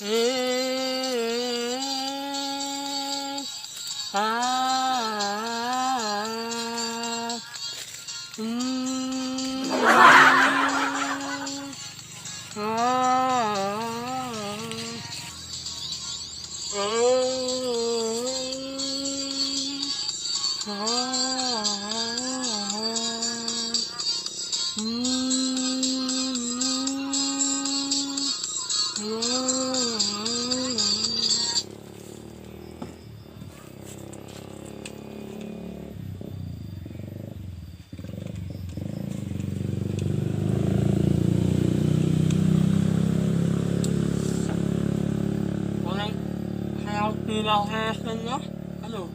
Ah, mm, ah, ah, ah, mm, ah. Orang hayang viral hashtag ya. Aduh.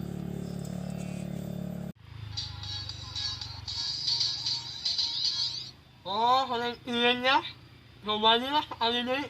Oh, orang nya. Coba lah kali ini.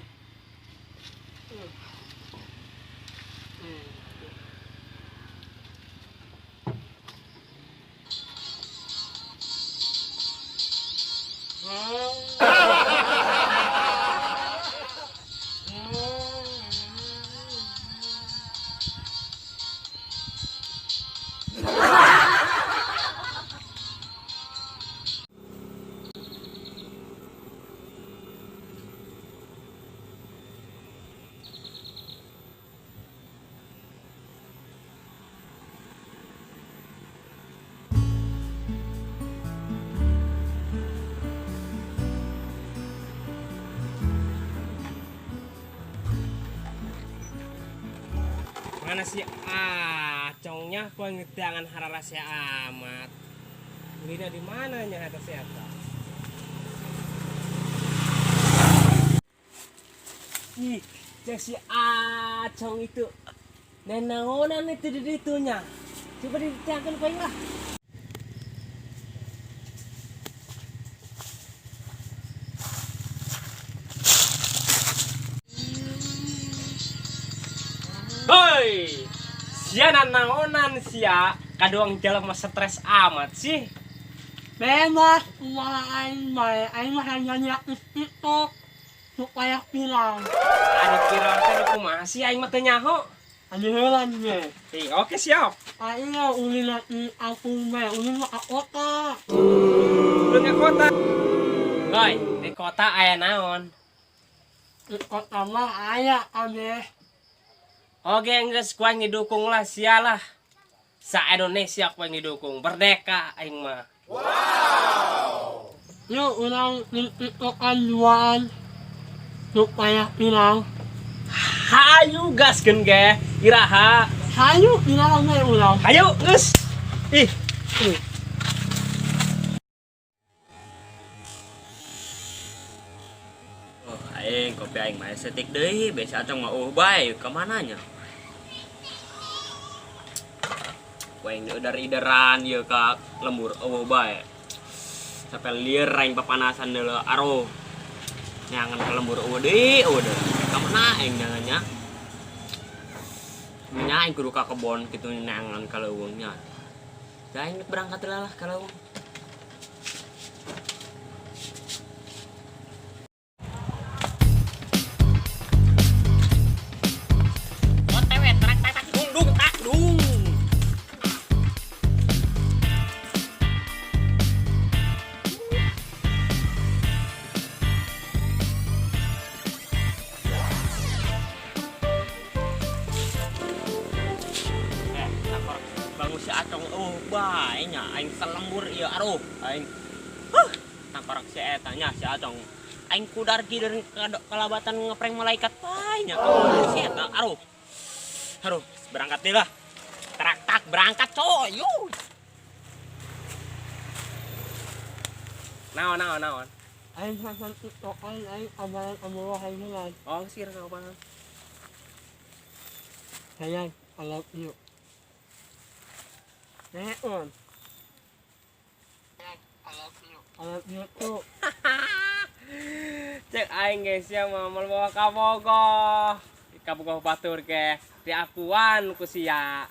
Mana si Acongnya pengedangan hararasya amat. Ulina di mananya eta si eta? Ih, cek si Acong itu. Nenaonan itu di ditunya. Coba ditiangkan paling lah. Hoi, sia nanaonan sia, kaduang jalan mah stres amat sih. Bebas uang aing bae, aing mah nyanyi aktif TikTok supaya viral. Ada viral teh kumaha sih, aing mah teu nyaho. Anu heula ge. Ih, oke siap. Aing mah ulin di kampung bae, ulin mah ka kota. Ulin ke kota. Hoi, di kota aya naon? Di kota mah aya kabeh. Oke, geus ku aing didukung lah sia lah. Sa Indonesia ku aing didukung. Merdeka aing mah. Yuk urang di TikTokan duaan supaya viral. Hayu gaskeun ge, iraha. Hayu viral we urang. Hayu geus. Ih. Oh, aing kopi aing mah setik deui, biasa acong mah eueuh bae, ka mana nya? Ku aing dieuder-ideran ieu ka lembur eueuh bae. Sampai lieur aing papanasan deuleu aruh. Neangan ka lembur eueuh deui, eueuh deui. Ka mana aing neangan nya? Nya aing kudu ka kebon kitu neangan ka leuweung nya. Da aing berangkat heula lah ka leuweung. OTW trak tak tak dung dung tak dung. Eh, takor bangun si Acong eueuh bae nya aing selembur ieu aruh aing. Huh, tangkorak si eta nya si Acong. Aing kudar kider kalabatan ngeprank malaikat bae nya. Oh, si eta aruh. Aruh, berangkat deh lah. Trak tak berangkat coy. Yuh. Naon naon naon. Aing hasan TikTokan aing amalan amroh aing heula. Oh, sir ka banget. Sayang, I love you. Neon. I love you too. Cek aing guys ya mau bawa ka Bogoh. Ka Bogoh batur ge diakuan ku sia.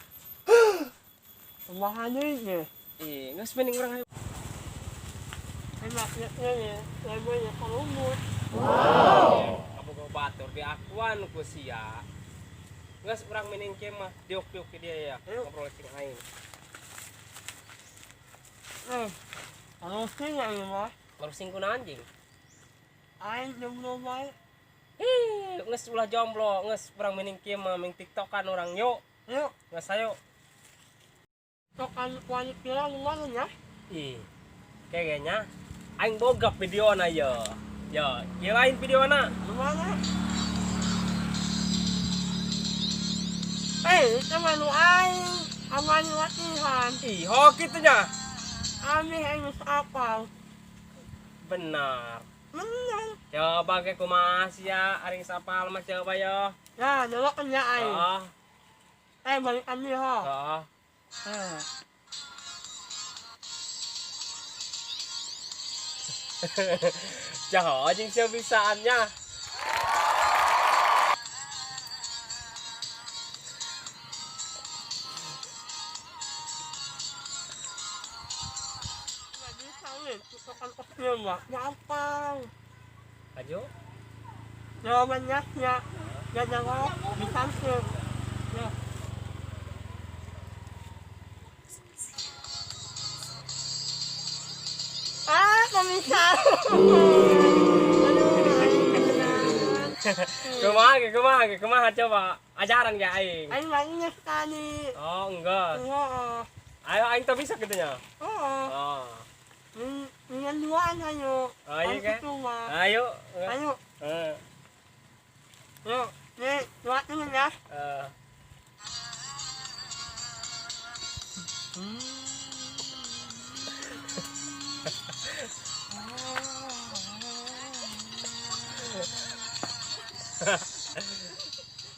Kumaha deui ge? Ih, geus mending urang hayu. Enak ya ya, lemon ya kalumut. Ka Bogoh batur diakuan ku sia. Geus urang mending kieu mah diuk-diuk ke dia ya. Ayo. Ngobrol cing aing. Eh, kalau sih ya ini mah. Baru sing kuna anjing. Aing jomblo bae. Ih, geus ulah jomblo, geus urang mending kieu mah ming tiktokan urang yuk. Yuk, Geus ayo. tokan kuali kira gimana ya? Ih, kayaknya aing boga videona ye. Yo, kieu lain videona. Gimana? Eh, itu mah nu aing. Aman latihan. Ih, ho kitu nya. Ami aing geus apal. Benar. Bener. Coba ke kumaha sia aring sapal mah coba yo. Ya, delok nya aing. Heeh, Eh, balik ami ho. heeh. Eh. Jaho jeung sia bisaannya. Nggak bisa weh, tiktokan kecil mah. Gampang. Maju. Jawabannya ya, ya jangan bisa. Ya. Ah, kok bisa? Aduh, aing beneran. Kumaha ge kumaha ge kumaha coba ajaran ge aing. Aing nangis tadi. Oh, enggak. Oh, Ayo aing tuh bisa gitu nya. oh, Oh. Dengan duaan ayo. Oh, iya, Ayo Kak. gitu mah. Ayo. Ayo, Heeh. yuk. Nih, dua temen ya. Eh.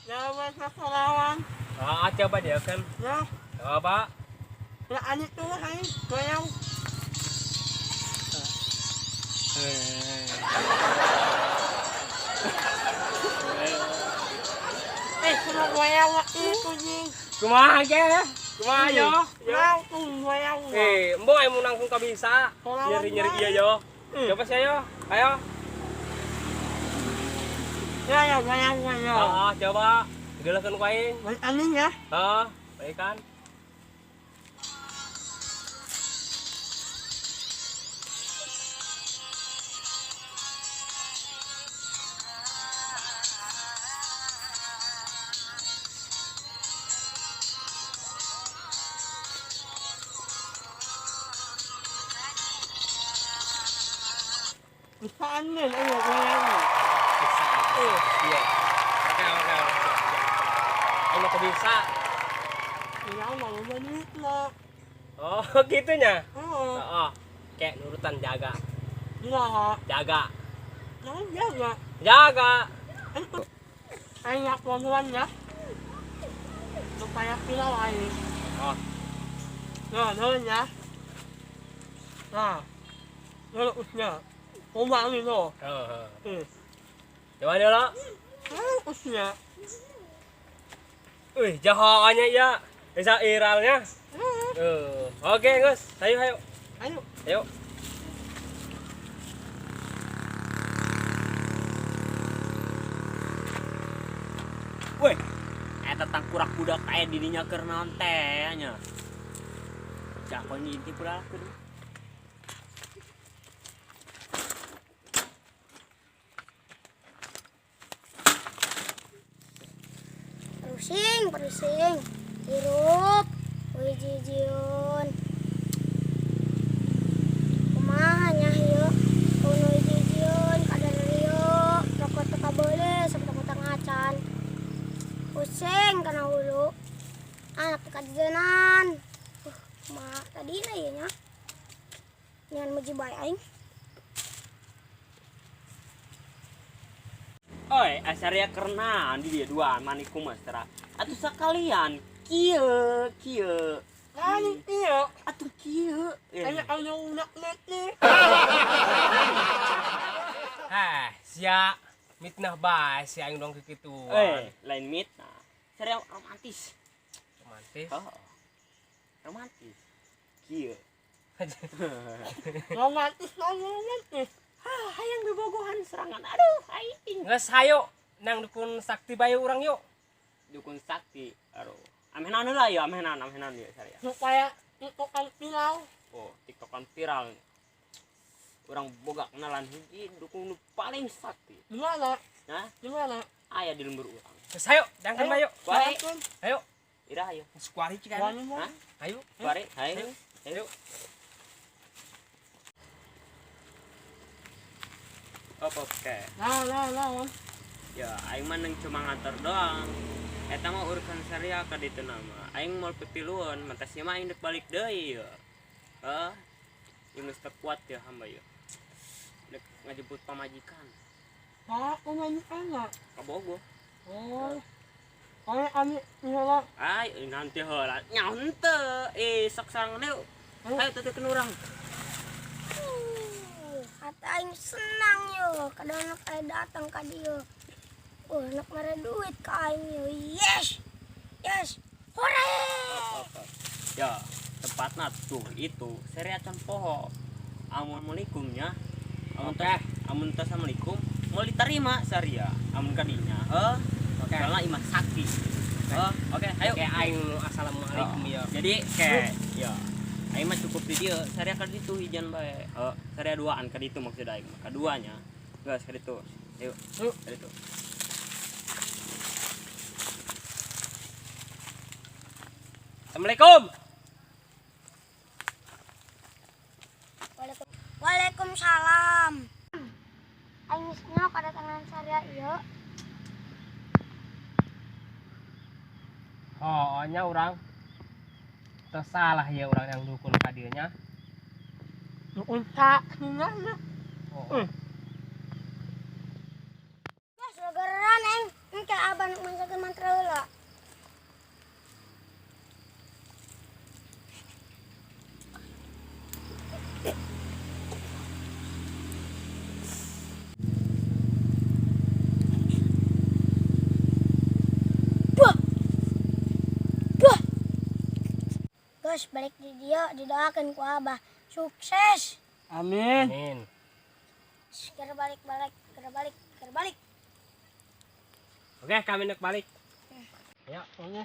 Jawaban sasarawan. Ah, coba dia kan. Ya, Coba. ya ani tuh aing goyang. Eh, cuma goyang waktu itu jing. Kumaha ge? Kumaha yo? Yo. Langsung goyang. Eh, embung aing mun nangkung ka bisa. Nyeri-nyeri ieu yo. Coba sih ayo. Ayo. Ya, ya, goyang goyang. Heeh, coba. Digeleukeun ku aing. Balik ani ya. Heeh, baik kan? Bisa ani, ayo goyang. Bisa. Iya. Oke, oke, oke. Aing mah bisa. Ya, mau menit lah. Oh, gitunya. Oh, Heeh. Kayak nurutan jaga. iya. Jaga. Jangan jaga. Jaga. Aing pelan ya. Supaya viral aing. Oh, Nah, dulu ya. Nah, dulu usnya. Ombak ni lo. heeh. Eh, Coba dulu. ah, usnya. Wih, jahoannya ya. Bisa viralnya. Eh, Oke, Gus. Ayo, ayo. ayo. Ayo. Weh, eta tangkurak budak aya di dinya keur naon teh nya. Jakon ngintip lah kudu. Pusing, pusing. Hirup, wijijiun. Kumaha nya ieu? Kuno wijijiun, kadar rio, rokok teu kabeule, sok teu ngacan. Pusing kana hulu. Anak teu kajenan. Kumaha tadina ieu nya? Ngan muji bae aing. Oi, asaria kerna di dia dua mani kumas tera. Atuh sakalian kieu kieu. Lain iya. Atuh kieu. Ayo ayo nak mati. Heh, sia mitnah bae si aing dong kitu. Eh, lain mitnah. Saria romantis. Romantis. Oh. Romantis. Kieu. Romantis, romantis. Ah, hayang dibogohan serangan. Aduh, aing. Geus hayo. Nang dukun sakti bae urang yuk. Dukun sakti. Aduh. Ameh naon heula ya, ameh naon ya Saria. Supaya TikTokan viral. Oh, TikTokan viral. Urang boga kenalan hiji dukun nu paling sakti. Di mana? Hah? Di mana? Aya di lembur urang. Geus ayo, dangkeun bae yuk. Kuari. Ayo, Ira ayo. geus kuari cik Wani ayeuna. mah. Hah? Ayo. Kuari, ayo. Ayo. Op, oke. Nah, nah, nah. Ya, aing mah neng cuma ngantor doang. Eta mah urusan Saria ka ditu nama. Aing moal pipiluan, mentas ieu mah aing dek balik deui ya. Heh. Ieu geus teu kuat ya hamba ya. Dek ngajemput pamajikan Nah, aku main anak. ka Bogor. Oh. Kayak kami misalnya Ay, nanti heula. Nya henteu. Eh, sok sareng deui. Ayo tuturkeun urang. Kata aing senang yo, kadang anak aing datang ka dieu. Oh, anak mere duit ka aing yo. Yes. Yes. Hore. Ya, tempatna tuh itu Saria can poho. Amun Assalamualaikum nya. Amun teh, amun teh Assalamualaikum, mau diterima Saria. Amun kadinya, heuh. Oke. Soalnya imah sakti. Heuh, oke, ayo. Kayak aing nu assalamualaikum ya. Jadi kayak ya aing mah cukup di dieu, Saria ka ditu hijian bae. Heuh, Saria duaan ka ditu maksud aing mah. Kaduanya. Geus ka ditu. Ayo, Ayo. ka ditu. Assalamualaikum. Waalaikumsalam. Aing geus nyaho kedatangan Saria ieu. Oh, nya urang. Teu salah ya urang yang dukun ka dieu nya. Dukun sakti nya. Oh. Geus legeran aing. Engke abah nu masakeun mantra heula. Bah. Bah. Guys, balik di dia didoakan ku abah sukses. Amin. Amin. Segera balik, balik, segera balik, segera balik. Oke, kami nak balik. Oke.